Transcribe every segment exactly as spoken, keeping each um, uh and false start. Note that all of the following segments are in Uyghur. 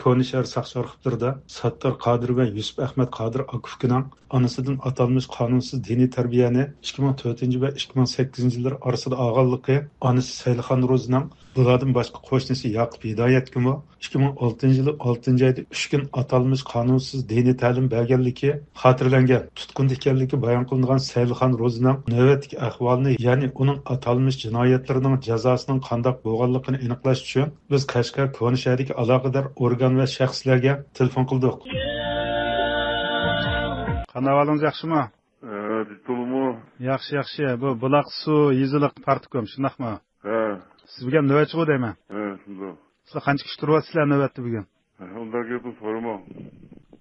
كونا شەھەر ساقچى ئارخىپلىرىدا ساتتار قادىر ۋە يۈسۈپ ئەخمەت قادىر ئاكا-ئۇكىنىڭ ئانىسىدىن ئاتالمىش قانۇنسىز دىنىي تەربىيەنى ئىككى مىڭ تۆتىنچى ۋە ئىككى مىڭ سەككىزىنچى يىللار ئارىسىدا ئالغانلىقى، ئانىسى سەيلىخان روزىنىڭ بۇلاردىن باشقا قوشنىسى ياقۇپ ھىدايەتكىمۇ ئىككى مىڭ ئالتىنچى يىلى ئالتىنچى ئايدا ئۈچ كۈن ئاتالمىش قانۇنسىز دىنىي تەلىم بەرگەنلىكى خاتىرىلەنگەن. تۇتقۇندا ئىكەنلىكى بايان قىلىنغان سەيلىخان روزىنىڭ نۆۋەتتىكى ئەھۋالىنى، يەنى ئۇنىڭ ئاتالمىش جىنايەتلىرىنىڭ جازاسىنىڭ قانداق بولغانلىقىنى ئېنىقلاش ئۈچۈن بىز قەشقەر كونا شەھىرىدىكى ئالاقىدار ئورگان ۋە شەخسلەرگە تېلېفون قىلدۇق. قانداق ئەھۋالىڭىز، ياخشىمۇ؟ ئە، تولىمۇ. ياخشى، ياخشى. بۇ بۇلاقسۇ يېزىلىق پارتكوم، شۇنداقمۇ؟ ھە. سىز بۈگۈن نۆۋەتچىغۇ دەيمەن. ھە، شۇنداق. سىلەر قانچە كىشى تۇرۇۋاتىسىلەر نۆۋەتتە بۈگۈن؟ ھە، ئۇنداق گەپنى سورىما.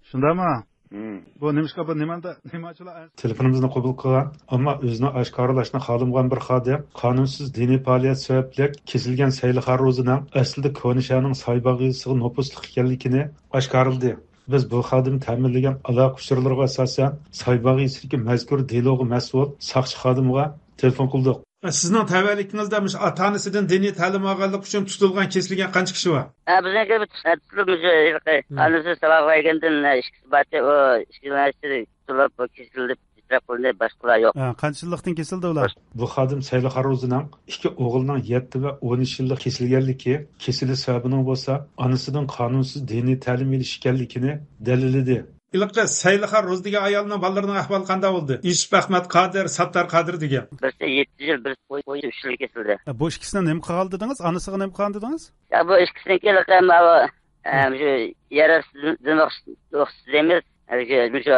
شۇنداقمۇ؟ ھىم. بۇ نېمىشقا، بۇ نېمانداق، نېمانچىلا؟ تېلېفونىمىزنى قوبۇل قىلغان، ئەمما ئۆزىنى ئاشكارىلاشنى خالىمىغان بىر خادىم قانۇنسىز دىنىي پائالىيەت سەۋەبلىك كېسىلگەن سەيلىخان روزىنىڭ ئەسلىدە كونا شەھەرنىڭ سايباغ يېزىسىغا نوپۇسلۇق ئىكەنلىكىنى ئاشكارىلىدى. بىز بۇ خادىم تەمىنلىگەن ئالاقە ئۇچۇرلىرىغا ئاساسەن، سايباغ يېزىسىدىكى مەزكۇر دېلوغا مەسئۇل ساقچى خادىمىغا تېلېفون قىلدۇق. سىزنىڭ تەۋەلىكىڭىزدە مۇشۇ ئاتا-ئانىسىدىن دىنىي تەلىم ئالغانلىقى ئۈچۈن تۇتۇلغان، كېسىلگەن قانچە كىشى بار؟ ھە، بىزنىڭكى تۇتۇلۇپ، مۇشۇ ھېلىقى مم. ئانىسى ساۋاق بەرگەندىن، ئىككىسى بارتى، ئۇ ئىككى تۇتۇلۇپ، ئۇ كېسىلىپ، ئېتىراپ قىلىندى، باشقىلار يوق. ھە، قانچە يىللىقتىن كېسىلدى ئۇلار؟ بۇ خادىم سەيلىخان روزىنىڭ ئىككى ئوغلىنىڭ يەتتە ۋە ئون ئۈچ يىللىق كېسىلگەنلىكى، كېسىلى سەۋەبىنىڭ بولسا ئانىسىدىن قانۇنسىز دىنىي تەلىم ئېلىش ئىكەنلىكىنى دەلىللىدى. ھېلىقى سەيلىخان روزى دېگەن ئايالنىڭ بالىلىرىنىڭ ئەھۋالى قانداق بولدى؟ يۈسۈپ ئەخمەت قادىر، ساتتار قادىر دېگەن. بىرسى يەتتە يىل، بىرسى ئون ئۈچ يىل كېسىلدى. بۇ ئىككىسىنى نېمە قىلغان دېدىڭىز؟ ئانىسىغا نېمە قىلغان دېدىڭىز؟ يا، بۇ ئىككىسىنىڭكى ھېلىقى ماۋۇ، ئە، مم. مۇشۇ يەر ئاستى دىن ئوقۇتۇش دەيمىز. ھېلىقى مۇشۇ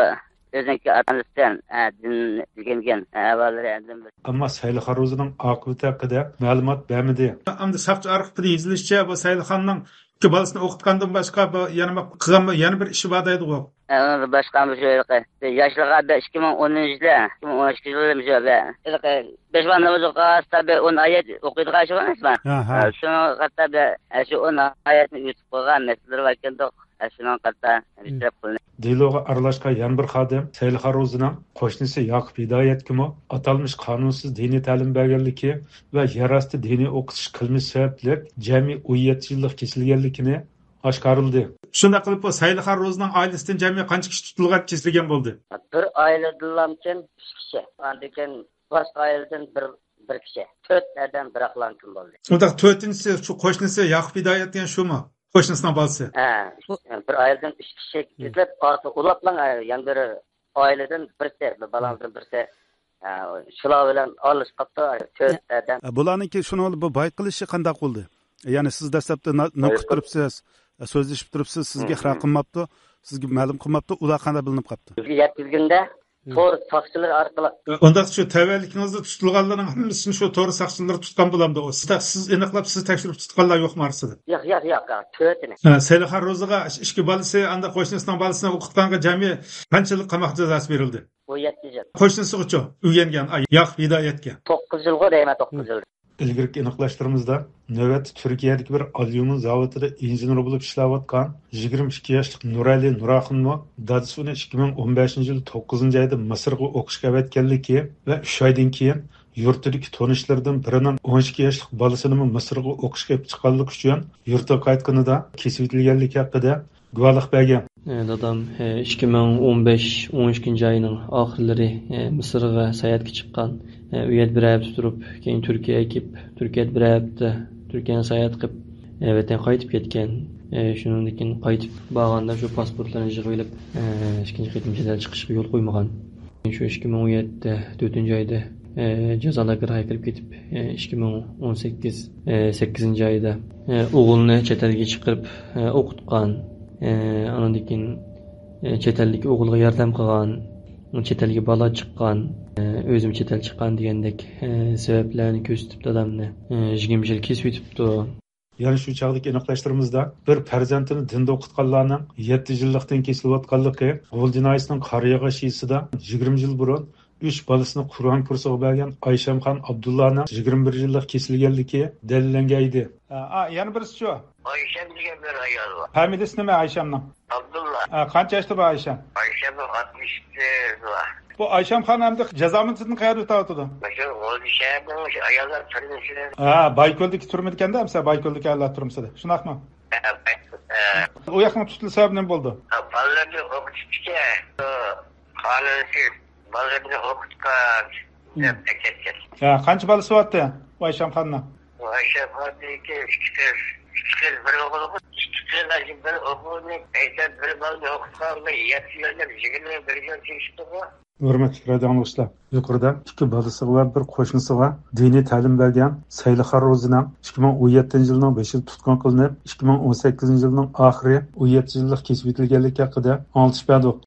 ئۆزىنىڭكى ئاتا-ئانىسىدىن، ئە، دىن ئۆگەنگەن، ئە، ئەھۋاللىرى ئەمدى. ئەمما سەيلىخان روزىنىڭ ئاقىۋىتى ھەققىدە مەلۇمات بەرمىدى. ئەمدى ساقچى ئارخىپىدا يېزىلىشىچە، بۇ سەيلىخاننىڭ ئىككى بالىسىنى ئوقۇتقاندىن باشقا بۇ يەنە بىر قىلغان بىر، يەنە بىر ئىشى بار دەيدىغۇ. ئە، باشقا مۇشۇ ھېلىقى ياشلىرىغا بىر ئىككى مىڭ ئونىنچى يىلى، ئىككى مىڭ ئون ئىككىنچى يىلى مۇشۇ بىر ھېلىقى بەش ۋاق نامىزى ئوقۇغان ۋاقىتتا بىر ئون ئايەت ئوقۇيدىغان ئىشى بار ئەمەسمۇ؟ ھە، ھە. ئە، شۇنىڭغا قارىتا بىر، ئە، شۇ ئون ئايەتنى ئۆتۈپ قويغان مەسىلىلىرى بار ئىكەن، شۇنىڭغا قارىتا بىر تەرەپ قىلىنىپ. دېلوغا ئارىلاشقان يەنە بىر خادىم سەيلىخان روزىنىڭ قوشنىسى ياقۇپ ھىدايەتكىمۇ ئاتالمىش قانۇنسىز دىنىي تەلىم بەرگەنلىكى ۋە يەر ئاستى دىنىي ئوقۇتۇش قىلمىشى سەۋەبلىك جەمئىي ئون يەتتە يىللىق كېسىلگەنلىكىنى ئاشكارىلىدى. شۇنداق قىلىپ، بۇ سەيلىخان روزىنىڭ ئائىلىسىدىن جەمئىي قانچە كىشى تۇتۇلغان، كېسىلگەن بولدى؟ بىر ئائىلىدىنلامكىن ئۈچ كىشى. ئاندىن كېيىن باشقا ئائىلىدىن بىر، بىر كىشى. تۆت ئادەم بىراقلامكىن بولدى. ئۇنداق تۆتىنچىسى شۇ قوشنىسى ياقۇپ ھىدايەت دېگەن شۇمۇ؟ قوشنىسىنىڭ بالىسى. ھە، بۇ بىر ئائىلىدىن ئۈچ كىشى مم. كېتىپ، ئارقا ئۇلاپلا يەنە بىر ئائىلىدىن بىرسى، بىر بالامدىن بىرسى، ئە، شۇلار بىلەن ئارىلىشىپ قاپتۇ، تۆت ئادەم. ئە، بۇلارنىڭكى شۇنىڭ بۇ بايقىلىشى قانداق بولدى؟ يەنى سىز دەسلەپتە نا-، نوقۇت بايقىل- تۇرۇپسىز، ئە، سۆزلىشىپ تۇرۇپسىز، سىزگە مم، ئىقرار مم. قىلماپتۇ، سىزگە مەلۇم قىلماپتۇ، ئۇلار قانداق بىلىنىپ قاپتۇ؟ بىزگە يەتكۈزگەندە مم. تور ساقچىلىرى ئارقىلىق. ئە، ئۇنداق شۇ تەۋەلىكىڭىزدە تۇتۇلغانلارنىڭ ھەممىسىنى شۇ تور ساقچىلىرى تۇتقان بولامدۇ؟ سىز، سىز ئېنىقلاپ، سىز تەكشۈرۈپ تۇتقانلار يوقمۇ ئارىسىدا؟ ياق، ياق، ياق، تۆتىنى. ھە، سەيلىخان روزىغا ئىككى بالىسى، ئانداق قوشنىسىنىڭ بالىسىنى ئوقۇتقانغا جەمئىي قانچە يىللىق قاماق جازاسى بېرىلدى؟ ئون يەتتە يىل. قوشنىسىغىچۇ؟ ئۆگەنگەن، ئاي، ياق، ھىدايەتكە. توققۇز يىلغۇ دەيمەن، توققۇز يىل. ئىلگىرىكى ئېنىقلاشلىرىمىزدا، نۆۋەتتە تۈركىيەدىكى بىر ئاليۇمىن زاۋۇتىدا ئىنژېنېر بولۇپ ئىشلەۋاتقان يىگىرمە ئىككى ياشلىق نۇرئەلى نۇراخۇنمۇ دادىسى ئۇنى ئىككى مىڭ ئون بەشىنچى يىل توققۇزىنچى ئايدا مىسىرغا ئوقۇشقا ئەۋەتكەنلىكى ۋە ئۈچ ئايدىن كېيىن يۇرتىدىكى تونۇشلىرىدىن بىرىنىڭ ئون ئىككى ياشلىق بالىسىنىمۇ مىسىرغا ئوقۇشقا ئېلىپ چىققانلىقى ئۈچۈن يۇرتىغا قايتقىنىدا كېسىۋېتىلگەنلىكى ھەققىدە گۇۋاھلىق بەرگەن. ئە، دادام، ئە، ئىككى مىڭ ئون بەش، ئون ئىككىنچى ئاينىڭ ئاخىرلىرى، ئە، مىسىرغا ساياھەتكە چىققان. ئە، ئۇ يەردە بىر ھەپتە تۇرۇپ، كېيىن تۈركىيەگە كېلىپ، تۈركىيەدە بىر ھەپتە تۈركىيەنى ساياھەت قىلىپ، ئە، ۋەتەنگە قايتىپ كەتكەن. ئە، شۇنىڭدىن كېيىن قايتىپ بارغاندا شۇ پاسپورتلىرىنى يىغىۋېلىپ، ئە، ئىككىنچى قېتىم چەت ئەل چىقىشقا يول قويمىغان. شۇ ئىككى مىڭ ئون يەتتە تۆتىنچى ئايدا، ئە، جازا لاگېرىغا كىرىپ كېتىپ، ئە، ئىككى مىڭ ئون سەككىز، ئە، سەككىزىنچى ئايدا، ئە، ئوغلىنى چەت ئەلگە چىقىرىپ، ئە، ئوقۇتقان. ئە، ئاندىن كېيىن، ئە، چەت ئەلدىكى ئوغلىغا ياردەم قىلغان، چەت ئەلگە بالا چىققان، ئە، ئۆزىمۇ چەت ئەل چىققان دېگەندەك، ئە، سەۋەبلەرنى كۆرسىتىپ دادامنى، ئە، يىگىرمە يىل كېسىۋېتىپتۇ. يەنە شۇ چاغدىكى ئېنىقلاشلىرىمىزدا، بىر پەرزەنتىنى دىندا ئوقۇتقانلارنىڭ يەتتە يىللىقتىن كېسىلىۋاتقانلىقى، غۇلجا ناھىيەسىنىڭ قارىياغاچ يېزىسىدا يىگىرمە يىل بۇرۇن ئۈچ بالىسىنى قۇرئان كۇرسىغا بەرگەن ئايشەمخان ئابدۇللانىڭ يىگىرمە بىر يىللىق كېسىلگەنلىكى دەلىللەنگەن ئىدى. ئا، ئا، يەنە بىرسىچۇ؟ ئايشەم دېگەن بىر ئايال بار. فامىلىسى نېمە ئايشەمنىڭ؟ ئابدۇللا. ئا، قانچە ياشتا بار ئايشەم؟ ئايشەمنىڭ ئاتمىش ئىككى ياشى بار. بۇ ئايشەم خانىم ئەمدى جازا مۇددىتىنى قەيەردە ئۆتەۋاتىدۇ؟ مۇشۇ غۇلجا شەھەرنىڭ مۇشۇ ئاياللار تۈرمىسىدە. ھە، بايكۆلدىكى تۈرمىدىكەندە، ئەمسە بايكۆلدىكى ئاياللار تۈرمىسىدە. شۇنداقمۇ؟ ھە، بايكۆلدە. ئۇ ياقنىڭ تۇتۇلۇش سەۋەبى نېمە بولدى؟ بالىلارنى ئوقۇتۇشتىكى قانۇنسىز، بالىلارنى ئوقۇتقان دەپ ئەكەتكەن. ھە، قانچە بالىسى بارتى ئايشەم خاننىڭ؟ ئايشەم خاننىڭكى ئىككى قىز، ئىككى قىز، بىر ئوغۇل. ئىككى قىز، بىر ئوغۇلنى ئەيسەن، بىر بالىنى ئوقۇتقانغا يەتتە يىل دەپ، يىگىرمە بىر يىل تېگىشتىغۇ. ھۆرمەتلىك رادىئو ئاڭلىغۇچىلار، يۇقىرىدا ئىككى بالىسىغا ۋە بىر قوشنىسىغا دىنىي تەلىم بەرگەن سەيلىخان روزىنىڭ ئىككى مىڭ ئون يەتتىنچى يىلنىڭ بېشىدا تۇتقۇن قىلىنىپ، ئىككى مىڭ ئون سەككىزىنچى يىلنىڭ ئاخىرى ئون يەتتە يىللىق كېسىپ ئۆتۈلگەنلىكى ھەققىدە ئاڭلىتىش بەردۇق.